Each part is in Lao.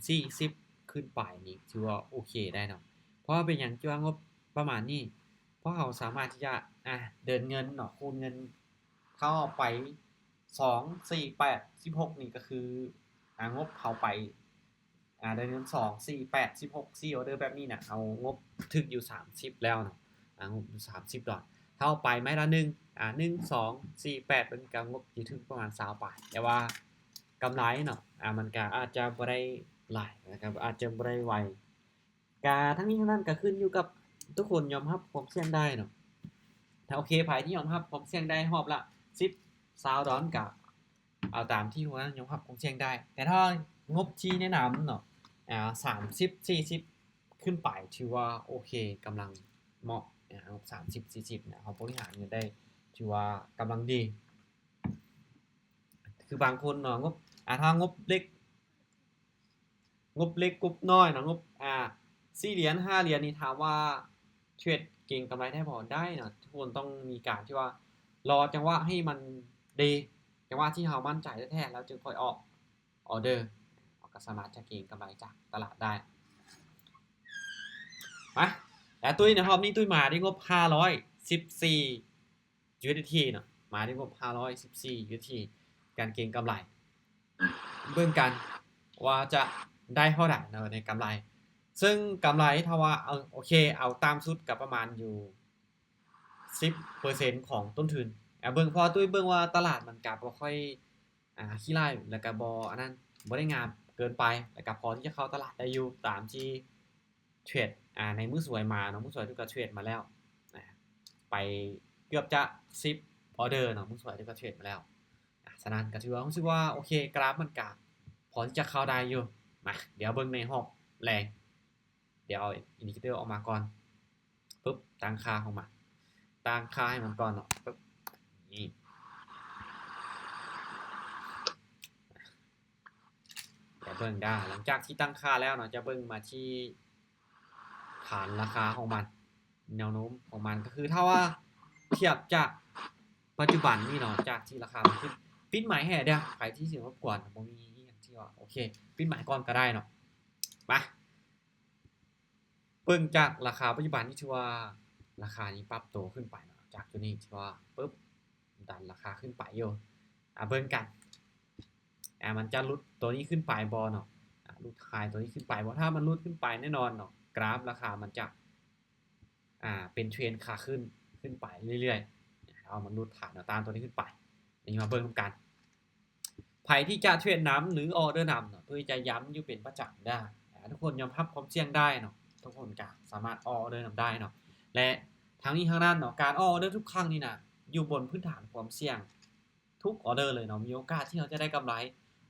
ສີ່ສິບຂຶ້ນໄປນີ້ ຖືວ່າໂອເຄໄດ້ເນາະ. ເພາະວ່າເປັນຫຍັງຈຶ່ງວ່າງົບປະມານນີ້? ເພາະເຮົາສາມາດທີ່ຈະ ອ່າ ເດີນເງິນເນາະ ຄູນເງິນ ເຮົາເອົາໄປ ສອງ ສີ່ ແປດ ສິບຫົກ ນີ້ກໍຄື ອ່າ ງົບເຮົາໄປ ອ່າ ເດີນເງິນ ສອງ ສີ່ ແປດ ສິບຫົກ ສີ່ອອເດີແບບນີ້ນະ ເຮົາງົບຖືກຢູ່ ສາມສິບ ແລ້ວເນາະ ອ່າ ງົບຢູ່ ສາມສິບດອນ. ເຮົາໄປໄມ້ລະ ໜຶ່ງ ອ່າ ໜຶ່ງ ສອງ ສີ່ ແປດ ເບິ່ງກໍງົບຢູ່ຖືກປະມານ ຊາວປາຍ ແຕ່ວ່າກຳໄລເນາະ ອ່າ ມັນກໍອາດຈະບໍ່ໄດ້ຫຼາຍ ແລ້ວກໍອາດຈະບໍ່ໄດ້ໄວ. ກະທັງນີ້ທັງນັ້ນກໍຂຶ້ນຢູ່ກັບທຸກຄົນຍອມຮັບຄວາມສ່ຽງໄດ້ເນາະ. ຖ້າໂອເຄ ໃຜທີ່ຍອມຮັບຄວາມສ່ຽງໄດ້ຮອບລະ ສິບ ຊາວດອນ ກະເອົາຕາມທີ່ຫົວໜ້າຍອມຮັບຄວາມສ່ຽງໄດ້. ແຕ່ຖ້າງົບທີ່ແນະນຳເນາະ ອ່າ ສາມສິບ ສີ່ສິບ ຂຶ້ນໄປ ຖືວ່າໂອເຄ ກຳລັງເໝາະ ອ່າ ງົບສາມສິບ ສີ່ສິບ ນະ ເຮົາບໍລິຫານເງິນໄດ້ ຖືວ່າກຳລັງດີ. ຄືບາງຄົນເນາະ ງົບ ອ່າ ຖ້າງົບເລັກ ງົບເລັກງົບນ້ອຍເນາະ ງົບ ອ່າ ສີ່ຫຼຽນ ຫ້າຫຼຽນນີ້ ຖາມວ່າເທຣດເກັງກຳໄລໄດ້ບໍ່? ໄດ້ເນາະ. ທຸກຄົນຕ້ອງມີການທີ່ວ່າລໍຈັງຫວະໃຫ້ມັນດີ ຈັງຫວະທີ່ເຮົາໝັ້ນໃຈແທ້ໆ ແລ້ວຈຶ່ງຄ່ອຍອອກອອເດີ ເຮົາກໍສາມາດຈະເກັງກຳໄລຈາກຕະຫຼາດໄດ້. ມາ ແລ້ວຕຸ້ຍໃນຮອບນີ້ ຕຸ້ຍມາດ້ງົບຫ້າຮ້ອຍສິບສີ່ ຢູເອສດີທີເນາະ ມາໄດ້ງົບຫ້າຮ້ອຍສິບສີ່ ຢູເອສດີທີ ການເກັງກຳໄລ. ເບິ່ງກັນວ່າຈະໄດ້ເທົ່າໃດເນາະໃນກຳໄລ. ເຊິ່ງກຳໄລຖ້າວ່າ ເອົາ ໂອເຄ ເອົາຕ່ຳສຸດກໍປະມານຢູ່ ສິບເປີເຊັນຂອງຕົ້ນທຶນ. ເບິ່ງ ເພາະວ່າຕຸ້ຍເບິ່ງວ່າຕະຫຼາດມັນກໍບໍ່ຄ່ອຍ ອ່າ ຂີ້ຮ້າຍ ແລ້ວກໍບໍ່ ອັນນັ້ນ ບໍ່ໄດ້ງາມເກີນໄປ ແລ້ວກໍພໍທີ່ຈະເຂົ້າຕະຫຼາດໄດ້ຢູ່ ຕາມທີ່ ເທຣດ ອ່າ ໃນມື້ສວຍມາເນາະ ມື້ສວຍທີ່ກະເທຣດມາແລ້ວ ອ່າ ໄປເກືອບຈະສິບອອເດີເນາະ ມື້ສວຍທີ່ກະເທຣດມາແລ້ວ. ອ່າ ສະນັ້ນກໍຖືວ່າ ຮູ້ສຶກວ່າໂອເຄ ກຣາຟມັນກະພໍທີ່ຈະເຂົ້າໄດ້ຢູ່. ມາ ດຽວເບິ່ງໃນຮອບແລງ ດຽວເອົາອິນດິເຄເຕີອອກມາກ່ອນ ປຶບ ຕັ້ງຄ່າຂອງມັນ ຕັ້ງຄ່າໃຫ້ມັນກ່ອນເນາະ ປຶບ ນີ້ ຈະເບິ່ງດາ ຫຼັງຈາກທີ່ຕັ້ງຄ່າແລ້ວເນາະ ຈະເບິ່ງມາທີ່ຖານລາຄາຂອງມັນ ແນວໂນ້ມຂອງມັນ ກໍຄືຖ້າວ່າທຽບຈາກປັດຈຸບັນນີ້ເນາະ ຈາກທີ່ລາຄາມັນຂຶ້ນ ປິດໄມແຮ່ເດີ້ ໃຜທີ່ຊິລົບກວນ ບໍ່ມີອີ່ຫຍັງທີ່ວ່າ ໂອເຄ ປິດໄມກ່ອນກໍໄດ້ເນາະ ມາ ເບິ່ງຈາກລາຄາປັດຈຸບັນນີ້ ຖືວ່າລາຄານີ້ປັບໂຕຂຶ້ນໄປເນາະ ຈາກຈຸດນີ້ ຖືວ່າ ປຶບ ດັນລາຄາຂຶ້ນໄປຢູ່ ອ່າ ເບິ່ງກັນ ອ່າ ມັນຈະຫຼຸດໂຕນີ້ຂຶ້ນໄປບໍ່ເນາະ ອ່າ ຫຼຸດໄຮໂຕນີ້ຂຶ້ນໄປບໍ່? ຖ້າມັນຫຼຸດຂຶ້ນໄປແນ່ນອນເນາະ ກຣາຟລາຄາມັນຈະ ອ່າ ເປັນເທຣນຂາຂຶ້ນ ຂຶ້ນໄປເລື້ອຍໆ ເອົາມັນຫຼຸດຖານແນວຕ້ານໂຕນີ້ຂຶ້ນໄປ. ນີ້ມາເບິ່ງນຳກັນ ໃຜທີ່ຈະເທຣດນຳ ຫຼື ອອເດີນຳເນາະ ຕຸ້ຍຈະຢ້ຳຢູ່ເປັນປະຈຳເດີ້ ອ່າ ທຸກຄົນຍອມຮັບຄວາມສ່ຽງໄດ້ເນາະ ທຸກຄົນກະສາມາດອອກອອເດີນຳໄດ້ເນາະ ແລະ ທັງນີ້ທັງນັ້ນເນາະ ການອອກອອເດີທຸກຄັ້ງນີ້ນະ ຢູ່ບົນພື້ນຖານຄວາມສ່ຽງ ທຸກອອເດີເລີຍເນາະ ມີໂອກາດທີ່ເຮົາຈະໄດ້ກຳໄລ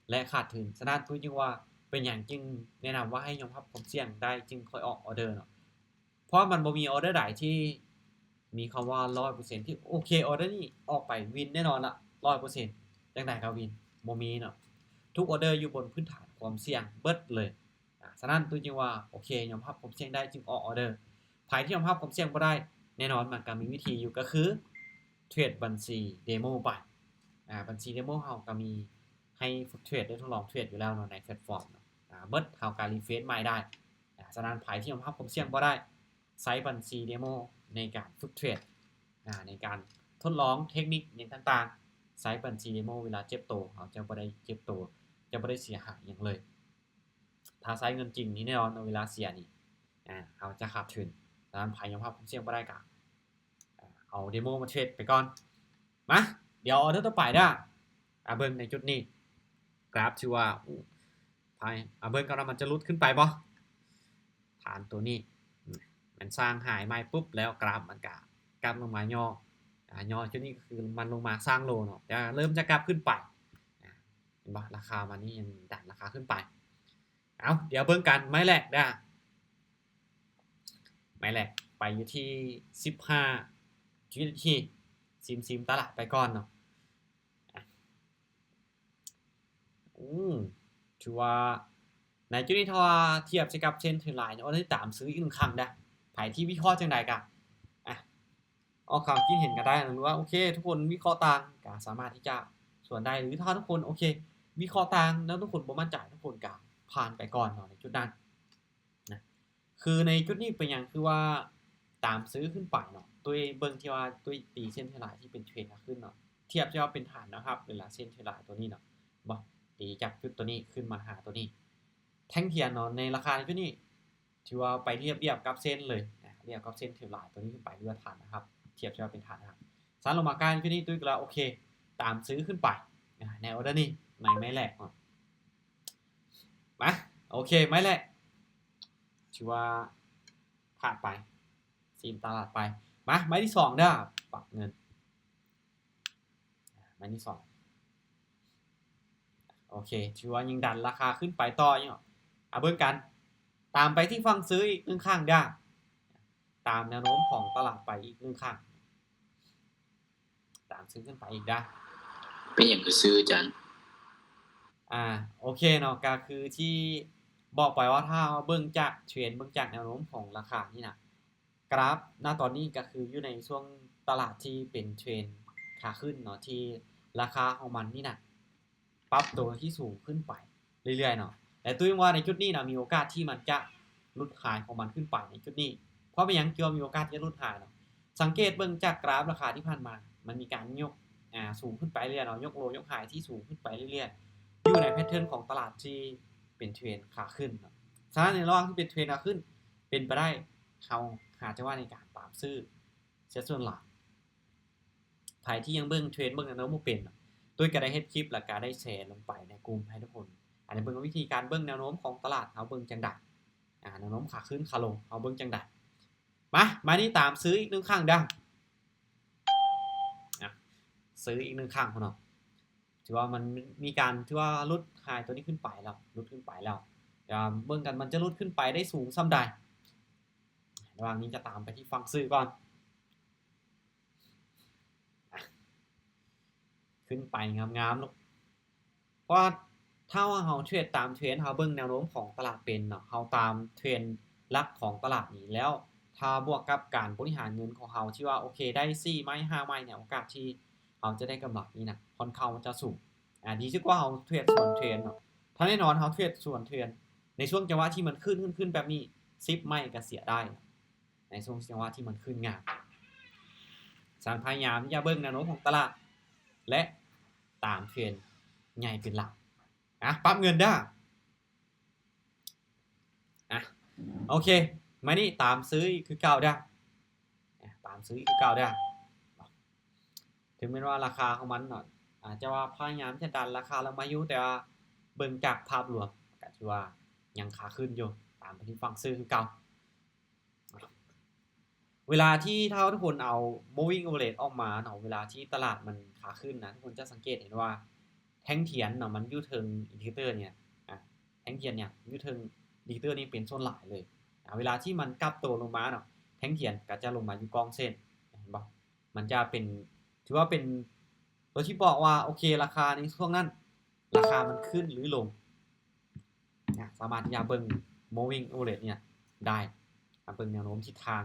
ແລະ ຂາດທຶນ. ສະນັ້ນ ຕຸ້ຍຈຶ່ງວ່າ ເປັນຫຍັງຈຶ່ງແນະນຳວ່າໃຫ້ຍອມຮັບຄວາມສ່ຽງໄດ້ ຈຶ່ງຄ່ອຍອອກອອເດີເນາະ ເພາະມັນບໍ່ມີອອເດີໃດທີ່ ມີຄຳວ່າຮ້ອຍເປີເຊັນທີ່ໂອເຄ ອອເດີນີ້ອອກໄປວິນແນ່ນອນລະ ຮ້ອຍເປີເຊັນ ຈັ່ງໃດກໍວິນ ບໍ່ມີເນາະ. ທຸກອອເດີຢູ່ບົນພື້ນຖານຄວາມສ່ຽງເບິດເລີຍ. ອາ ສະນັ້ນ ຕຸ້ຍຈຶ່ງວ່າ ໂອເຄ ຍອມຮັບຄວາມສ່ຽງໄດ້ຈຶ່ງອອກອອເດີ. ໃຜທີ່ຍອມຮັບຄວາມສ່ຽງບໍ່ໄດ້ ແນ່ນອນມັນກໍມີວິທີຢູ່ ກໍຄືເທຣດບັນຊີເດໂມໄປ. ອາ ບັນຊີເດໂມເຮົາກໍມີໃຫ້ຝຶກເທຣດ ໄດ້ທົດລອງເທຣດຢູ່ແລ້ວເນາະ ໃນແພລດຟອມເນາະ. ອາ ເບິດ ເຮົາກໍຣີເຟຣຊໃໝ່ໄດ້. ອາ ສະນັ້ນ ໃຜທີ່ຍອມຮັບຄວາມສ່ຽງບໍ່ໄດ້ ໃຊ້ບັນຊີເດໂມໃນການຝຶກເທຣດ ອາ ໃນການທົດລອງເທັກນິກຫຍັງຕ່າງໆ. ໃຊ້ບັນຊີເດໂມເວລາເຈັບໂຕ ເຮົາຈະບໍ່ໄດ້ເຈັບໂຕ ຈະບໍ່ໄດ້ເສຍຫາຍຫຍັງເລີຍ. ຖ້າໃຊ້ເງິນຈິງນີ້ແນ່ນອນເນາະ ເວລາເສຍນີ້ ອາ ເຮົາຈະຂາດທຶນ. ສະນັ້ນ ໃຜຍອມຮັບຄວາມສ່ຽງບໍ່ໄດ້ກະ ອາ ເອົາເດໂມມາເທຣດໄປກ່ອນ. ມາ ດຽວອອເດີຕໍ່ໄປເດີ້. ອາ ເບິ່ງໃນຈຸດນີ້ ກຣາຟຖືວ່າ ອາ ເບິ່ງກ່ອນວ່າມັນຈະຫຼຸດຂຶ້ນໄປບໍ່? ຖານໂຕນີ້ ມັນສ້າງໄຮໃໝ່ປຸບ ແລ້ວກຣາຟມັນກະກັບລົງມາຫຍໍ້ ອາ ຫຍໍ້ຈຸດນີ້ກໍຄືມັນລົງມາສ້າງໂລເນາະ ຈະເລີ່ມຈະກັບຂຶ້ນໄປ ອາ ເຫັນບໍ່? ລາຄາມັນນີ້ຍັງດັນລາຄາຂຶ້ນໄປ. ເອົາ ດຽວເບິ່ງກັນ ໄມ້ແລກເດີ້ ໄມ້ແລກໄປຢູ່ທີ່ສິບຫ້າ ຢູເອສດີທີ ຊິມໆຕະຫຼາດໄປກ່ອນເນາະ. ອາ ອືມ ຖືວ່າໃນຈຸດນີ້ ຖ້າວ່າທຽບໃສ່ກັບເທຣນເທຣນລາຍ ອອເດີຕາມຊື້ອີກໜຶ່ງຄັ້ງເດີ້. ໃຜທີ່ວິເຄາະຈັ່ງໃດກະ ອາ ອອກຄວາມຄິດເຫັນກັນໄດ້ ຫຼືວ່າ ໂອເຄ ທຸກຄົນວິເຄາະຕ່າງ ກະສາມາດທີ່ຈະສວນໄດ້ ຫຼືຖ້າທຸກຄົນ ໂອເຄ ວິເຄາະຕ່າງ ແລ້ວທຸກຄົນບໍ່ໝັ້ນໃຈ ທຸກຄົນກະ ຜ່ານໄປກ່ອນເນາະໃນຈຸດນັ້ນນະ. ຄືໃນຈຸດນີ້ເປັນຫຍັງຄືວ່າຕາມຊື້ຂຶ້ນໄປເນາະ, ໂດຍເບິ່ງທີ່ວ່າໂດຍຕີເສັ້ນເທຣນລາຍທີ່ເປັນເທຣນຂາຂຶ້ນເນາະ, ທຽບທີ່ວ່າເປັນຖານແນວຮັບ ຫຼືວ່າເສັ້ນເທຣນລາຍຕົວນີ້ເນາະ, ບໍ່ ຕີຈາກຈຸດຕົວນີ້ຂຶ້ນມາຫາຕົວນີ້. ແທ່ງທຽນເນາະ ໃນລາຄາໃນຈຸດນີ້ ຖືວ່າໄປລຽບໆກັບເສັ້ນເລີຍນະ, ລຽບກັບເສັ້ນເທຣນລາຍຕົວນີ້ຂຶ້ນໄປ ຫຼືວ່າຖານແນວຮັບ, ທຽບໃສ່ວ່າເປັນຖານແນວຮັບ. ສະນັ້ນລົງມາໃກ້ຈຸດນີ້ ຕຸ້ຍກໍລະໂອເຄ ຕາມຊື້ຂຶ້ນໄປນະ ໃນອໍເດີນີ້ ໃນໄມ້ແລກເນາະ. ມາ ໂອເຄ ໄມ້ແລກ ຖືວ່າຜ່ານໄປ ຊີ້ມຕະຫຼາດໄປ. ມາ ໄມ້ທີສອງເດີ້ ປັບເງິນ. ໄມ້ທີສອງ ໂອເຄ ຖືວ່າຍັງດັນລາຄາຂຶ້ນໄປຕໍ່ຢູ່ເນາະ. ອາ ເບິ່ງກັນ ຕາມໄປທີ່ຝັ່ງຊື້ອີກໜຶ່ງຄັ້ງເດີ້ ຕາມແນວໂນ້ມຂອງຕະຫຼາດໄປອີກໜຶ່ງຄັ້ງ ຕາມຊື້ຂຶ້ນໄປອີກເດີ້. ເປັນຫຍັງຄືຊື້ ອາຈານ? ອາ ໂອເຄເນາະ ກໍຄືທີ່ບອກໄປວ່າ ຖ້າເຮົາເບິ່ງຈາກເທຣນ ເບິ່ງຈາກແນວໂນ້ມຂອງລາຄານີ້ນະ ກຣາຟນະຕອນນີ້ກໍຄືຢູ່ໃນຊ່ວງຕະຫຼາດທີ່ເປັນເທຣນຂາຂຶ້ນເນາະ ທີ່ລາຄາຂອງມັນນີ້ນະ ປັບໂຕທີ່ສູງຂຶ້ນໄປເລື້ອຍໆເນາະ ແລະ ຕຸ້ຍວ່າໃນຈຸດນີ້ນະ ມີໂອກາດທີ່ມັນຈະຫຼຸດໄຮຂອງມັນຂຶ້ນໄປໃນຈຸດນີ້. ເພາະເປັນຫຍັງຈຶ່ງວ່າມີໂອກາດທີ່ຈະຫຼຸດໄຮເນາະ? ສັງເກດເບິ່ງຈາກກຣາຟລາຄາທີ່ຜ່ານມາ ມັນມີການຍົກ ອາ ສູງຂຶ້ນໄປເລື້ອຍເນາະ, ຍົກໂລຍົກໄຮທີ່ສູງຂຶ້ນໄປເລື້ອຍໆ ຢູ່ໃນແພັດເທີນຂອງຕະຫຼາດທີ່ເປັນເທຣນຂາຂຶ້ນເນາະ. ສະນັ້ນໃນລະຫວ່າງທີ່ເປັນເທຣນຂາຂຶ້ນ ເປັນໄປໄດ້ເຮົາຫາຈັງຫວະໃນການຕາມຊື້ເສຍສ່ວນຫຼາຍ. ໃຜທີ່ຍັງເບິ່ງເທຣນ ເບິ່ງແນວໂນ້ມບໍ່ເປັນເນາະ, ຕຸ້ຍກໍໄດ້ເຮັດຄລິບ ແລ້ວກໍໄດ້ແຊລົງໄປໃນກຸ່ມໃຫ້ທຸກຄົນ ອັນນີ້ເບິ່ງວ່າວິທີການເບິ່ງແນວໂນ້ມຂອງຕະຫຼາດ ເຮົາເບິ່ງຈັ່ງໃດ ອາ ແນວໂນ້ມຂາຂຶ້ນຂາລົງ ເຮົາເບິ່ງຈັ່ງໃດ. ມາ ມານີ້ຕາມຊື້ອີກໜຶ່ງຄັ້ງເດີ້ ອາ ຊື້ອີກໜຶ່ງຄັ້ງເນາະ. ຖືວ່າມັນມີການ ຖືວ່າຫຼຸດໄຮຕົວນີ້ຂຶ້ນໄປແລ້ວ ຫຼຸດຂຶ້ນໄປແລ້ວ ດຽວເບິ່ງກັນ ມັນຈະຫຼຸດຂຶ້ນໄປໄດ້ສູງສ່ຳໃດ. ລະຫວ່າງນີ້ຈະຕາມໄປທີ່ຝັ່ງຊື້ກ່ອນ ອາ ຂຶ້ນໄປງາມໆເນາະ. ເພາະວ່າຖ້າວ່າເຮົາເທຣດຕາມເທຣນ ເຮົາເບິ່ງແນວໂນ້ມຂອງຕະຫຼາດເປັນເນາະ, ເຮົາຕາມເທຣນຫຼັກຂອງຕະຫຼາດນີ້ແລ້ວ ຖ້າບວກກັບການບໍລິຫານເງິນຂອງເຮົາທີ່ວ່າ ໂອເຄ ໄດ້ສີ່ໄມ້ຫ້າໄມ້ເນຍ ໂອກາດທີ່ເຮົາຈະໄດ້ກຳໄລນີ້ນະ ຄ່ອນຂ້າງຈະສູງ ອາ ດີກວ່າເຮົາເທຣດສວນເທຣນເນາະ. ຖ້າແນ່ນອນເຮົາເທຣດສວນເທຣນ ໃນຊ່ວງຈັງຫວະທີ່ມັນຂຶ້ນ ຂຶ້ນ ຂຶ້ນແບບນີ້ ສິບໄມ້ກໍເສຍໄດ້ ໃນຊ່ວງຈັງຫວະທີ່ມັນຂຶ້ນງາມ. ສະນັ້ນພະຍາຍາມທີ່ຈະເບິ່ງແນວໂນ້ມຂອງຕະຫຼາດ ແລະ ຕາມເທຣນໃຫຍ່ເປັນຫຼັກ. ອາ ປັບເງິນເດີ້ ອາ ໂອເຄ ມານີ້ຕາມຊື້ອີກຄືເກົ່າເດີ້ ອາ ຕາມຊື້ອີກຄືເກົ່າເດີ້. ເຖິງແມ່ນວ່າລາຄາຂອງມັນເນາະ ອາດຈະວ່າພະຍາຍາມຈະດັນລາຄາລົງມາຢູ່ ແຕ່ວ່າເບິ່ງຈາກພາບລວມກໍຖືວ່າຍັງຂາຂຶ້ນຢູ່ ຕາມໄປທີ່ຝັ່ງຊື້ຄືເກົ່າ. ເວລາທີ່ ຖ້າທຸກຄົນເອົາ moving average ອອກມາເນາະ ເວລາທີ່ຕະຫຼາດມັນຂາຂຶ້ນນະ ທຸກຄົນຈະສັງເກດເຫັນວ່າແທ່ງທຽນເນາະ ມັນຢູ່ເທິງ indicator ເນຍ ອາ ແທ່ງທຽນເນຍຢູ່ເທິງ indicator ນີ້ເປັນສ່ວນຫຼາຍເລີຍ. ອາ ເວລາທີ່ມັນກັບໂຕລົງມາເນາະ ແທ່ງທຽນກໍຈະລົງມາຢູ່ກ້ອງເສັ້ນ ເຫັນບໍ່? ມັນຈະເປັນ ຖືວ່າເປັນຕົວທີ່ບອກວ່າ ໂອເຄ ລາຄາໃນຊ່ວງນັ້ນ ລາຄາມັນຂຶ້ນຫຼືລົງ. ອາ ສາມາດທີ່ຈະເບິ່ງ moving average ເນຍໄດ້ ເບິ່ງແນວໂນ້ມທິດທາງ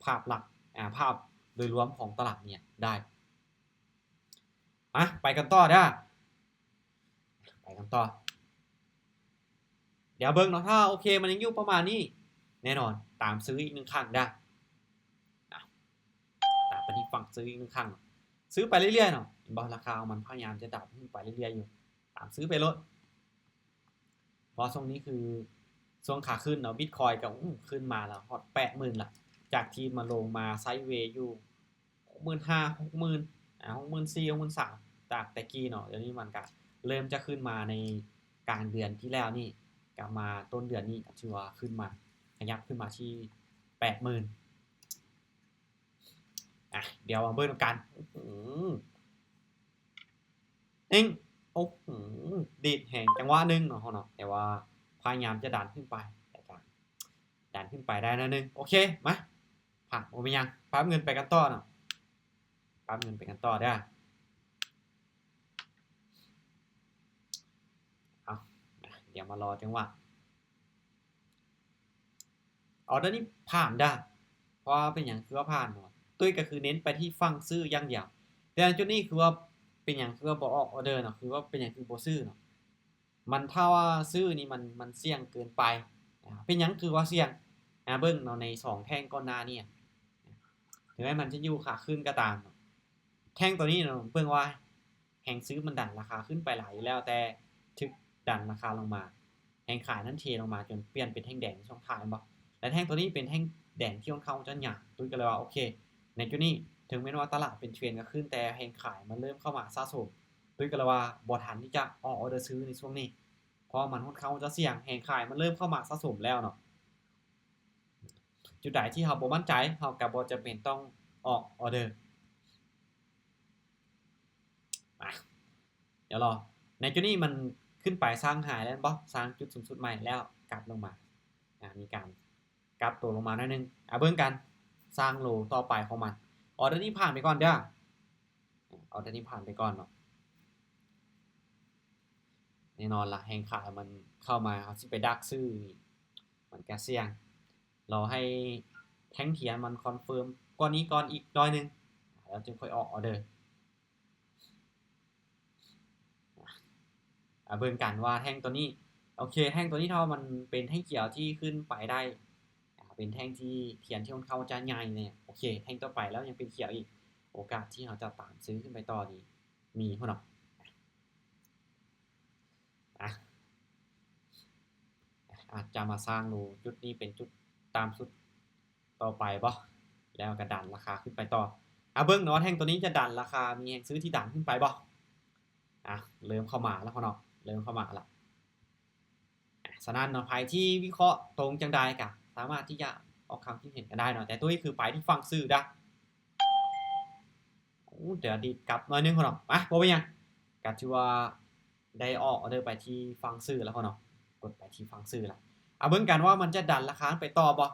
ພາບລັກ ອາ ພາບໂດຍລວມຂອງຕະຫຼາດເນຍໄດ້. ມາ ໄປກັນຕໍ່ເດີ້ ໄປກັນຕໍ່. ດຽວເບິ່ງເນາະ ຖ້າໂອເຄ ມັນຍັງຢູ່ປະມານນີ້ ແນ່ນອນ ຕາມຊື້ອີກໜຶ່ງຄັ້ງເດີ້ ອາ ຕາມໄປທີ່ຝັ່ງຊື້ອີກໜຶ່ງຄັ້ງ ຊື້ໄປເລື້ອຍໆເນາະ ເຫັນບໍ່? ລາຄາຂອງມັນພະຍາຍາມຈະດັນຂຶ້ນໄປເລື້ອຍໆຢູ່ ຕາມຊື້ໄປໂລດ. ເພາະວ່າຊ່ວງນີ້ຄືຊ່ວງຂາຂຶ້ນເນາະ Bitcoin ກໍ ອື ຂຶ້ນມາແລ້ວຮອດແປດໝື່ນລະ ຈາກທີ່ມາລົງມາ sideways ຢູ່ຫົກໝື່ນຫ້າ ຫົກໝື່ນ ອາ ຫົກໝື່ນສີ່ ຫົກໝື່ນສາມ ຈາກແຕ່ກີ້ເນາະ. ດຽວນີ້ມັນກະເລີ່ມຈະຂຶ້ນມາໃນກາງເດືອນທີ່ແລ້ວນີ້ ກັບມາຕົ້ນເດືອນນີ້ ກໍຖືວ່າຂຶ້ນມາ ຂະຫຍັບຂຶ້ນມາທີ່ແປດໝື່ນ. ອາ ດຽວມາເບິ່ງນຳກັນ. ອື ເອີງ ໂອ້ໂຫ ດີດແຮງຈັງຫວະໜຶ່ງເນາະ ເຮົາເນາະ ແຕ່ວ່າພະຍາຍາມຈະດັນຂຶ້ນໄປ ແຕ່ກະດັນຂຶ້ນໄປໄດ້ໜ້ອຍໜຶ່ງ. ໂອເຄ ມາ ພັກ ບໍ່ມີຫຍັງ ປັບເງິນໄປກັນຕໍ່ເນາະ ປັບເງິນໄປກັນຕໍ່ເດີ້. ເອົາ ດຽວມາລໍຈັງຫວະ. ອໍເດີນີ້ຜ່ານເດີ້ ເພາະວ່າເປັນຫຍັງຄືວ່າຜ່ານເນາະ ຕຸ້ຍກໍຄືເນັ້ນໄປທີ່ຝັ່ງຊື້ຢ່າງດຽວ. ແຕ່ໃນຈຸດນີ້ຄືວ່າເປັນຫຍັງຄືວ່າບໍ່ອອກອໍເດີເນາະ ຄືວ່າເປັນຫຍັງຄືບໍ່ຊື້ເນາະ. ມັນ ຖ້າວ່າຊື້ນີ້ມັນ ມັນສ່ຽງເກີນໄປ. ອາ ເປັນຫຍັງຄືວ່າສ່ຽງ? ອາ ເບິ່ງເນາະ ໃນສອງແທ່ງກ່ອນໜ້ານີ້ ເຖິງແມ່ນມັນຈະຢູ່ຂາຂຶ້ນກໍຕາມ ແທ່ງໂຕນີ້ເນາະ ເບິ່ງວ່າແຮງຊື້ມັນດັນລາຄາຂຶ້ນໄປຫຼາຍຢູ່ແລ້ວ ແຕ່ຖືກດັນລາຄາລົງມາ ແຮງຂາຍນັ້ນເທລົງມາຈົນປ່ຽນເປັນແທ່ງແດງໃນຊ່ວງທ້າຍ ແມ່ນບໍ່? ແລະ ແທ່ງໂຕນີ້ເປັນແທ່ງແດງທີ່ຂ້ອນຂ້າງຈະຫຍາບ ຕຸ້ຍກໍເລີຍວ່າ ໂອເຄ ໃນຈຸດນີ້ເຖິງແມ່ນວ່າຕະຫຼາດເປັນເທຣນຂາຂຶ້ນ ແຕ່ແຮງຂາຍມັນເລີ່ມເຂົ້າມາສະສົມ ຕຸ້ຍກໍເລີຍວ່າບໍ່ທັນທີ່ຈະອອກອອເດີຊື້ໃນຊ່ວງນີ້ ເພາະວ່າມັນຂ້ອນຂ້າງຈະສ່ຽງ ແຮງຂາຍມັນເລີ່ມເຂົ້າມາສະສົມແລ້ວເນາະ. ຈຸດໃດທີ່ເຮົາບໍ່ໝັ້ນໃຈ ເຮົາກໍບໍ່ຈຳເປັນຕ້ອງອອກອອເດີ. ມາ ດຽວລໍ ໃນຈຸດນີ້ມັນຂຶ້ນໄປສ້າງໄຮແລ້ວແມ່ນບໍ່? ສ້າງຈຸດສູງສຸດໃໝ່ແລ້ວກັບລົງມາ ອາ ມີການກັບໂຕລົງມາໜ້ອຍໜຶ່ງ. ອາ ເບິ່ງກັນ ສ້າງໂລຕໍ່ໄປຂອງມັນ. ອອເດີນີ້ຜ່ານໄປກ່ອນເດີ້ ອອເດີນີ້ຜ່ານໄປກ່ອນເນາະ. ແນ່ນອນລະ ແຮງຂາຍມັນເຂົ້າມາ ເຮົາຊິໄປດັກຊື້ນີ້ ມັນກະສ່ຽງ. ລໍໃຫ້ແທ່ງທຽນມັນຄອນເຟີມກວ່ານີ້ກ່ອນອີກໜ້ອຍໜຶ່ງ ແລ້ວຈຶ່ງຄ່ອຍອອກອອເດີ. ອາ ເບິ່ງກັນວ່າແທ່ງໂຕນີ້ ໂອເຄ ແທ່ງໂຕນີ້ເທົ່າມັນເປັນແທ່ງຂຽວທີ່ຂຶ້ນໄປໄດ້ ອາ ເປັນແທ່ງທີ່ທຽນທີ່ຂ້ອນຂ້າງຈະໃຫຍ່ແນ່ ໂອເຄ ແທ່ງຕໍ່ໄປແລ້ວຍັງເປັນຂຽວອີກ ໂອກາດທີ່ເຮົາຈະຕາມຊື້ຂຶ້ນໄປຕໍ່ນີ້ມີພຸ້ນເນາະ. ອາ ອາດຈະມາສ້າງໂລຈຸດນີ້ເປັນຈຸດຕ່ຳສຸດຕໍ່ໄປບໍ່ ແລ້ວກໍດັນລາຄາຂຶ້ນໄປຕໍ່. ອາ ເບິ່ງເນາະ ແທ່ງໂຕນີ້ຈະດັນລາຄາ ມີແຮງຊື້ທີ່ດັນຂຶ້ນໄປບໍ່? ອາ ເລີ່ມເຂົ້າມາແລ້ວເນາະ ເລີ່ມເຂົ້າມາແລ້ວ. ອາ ສະນັ້ນເນາະ ໃຜທີ່ວິເຄາະຕົງຈັ່ງໃດກໍສາມາດທີ່ຈະອອກຄຳຄິດເຫັນກັນໄດ້ເນາະ ແຕ່ຕຸ້ຍຄືໄປທີ່ຝັ່ງຊື້ດາ. ໂອ້ ດຽວດີດກັບໜ້ອຍໜຶ່ງເນາະ ມາ ບໍ່ເປັນຫຍັງ ກໍຖືວ່າໄດ້ອອກອອເດີໄປທີ່ຝັ່ງຊື້ແລ້ວເນາະ ກົດໄປທີ່ຝັ່ງຊື້ແລ້ວ. ເອົາເບິ່ງກັນວ່າມັນຈະດັນລາຄາໄປຕໍ່ບໍ່?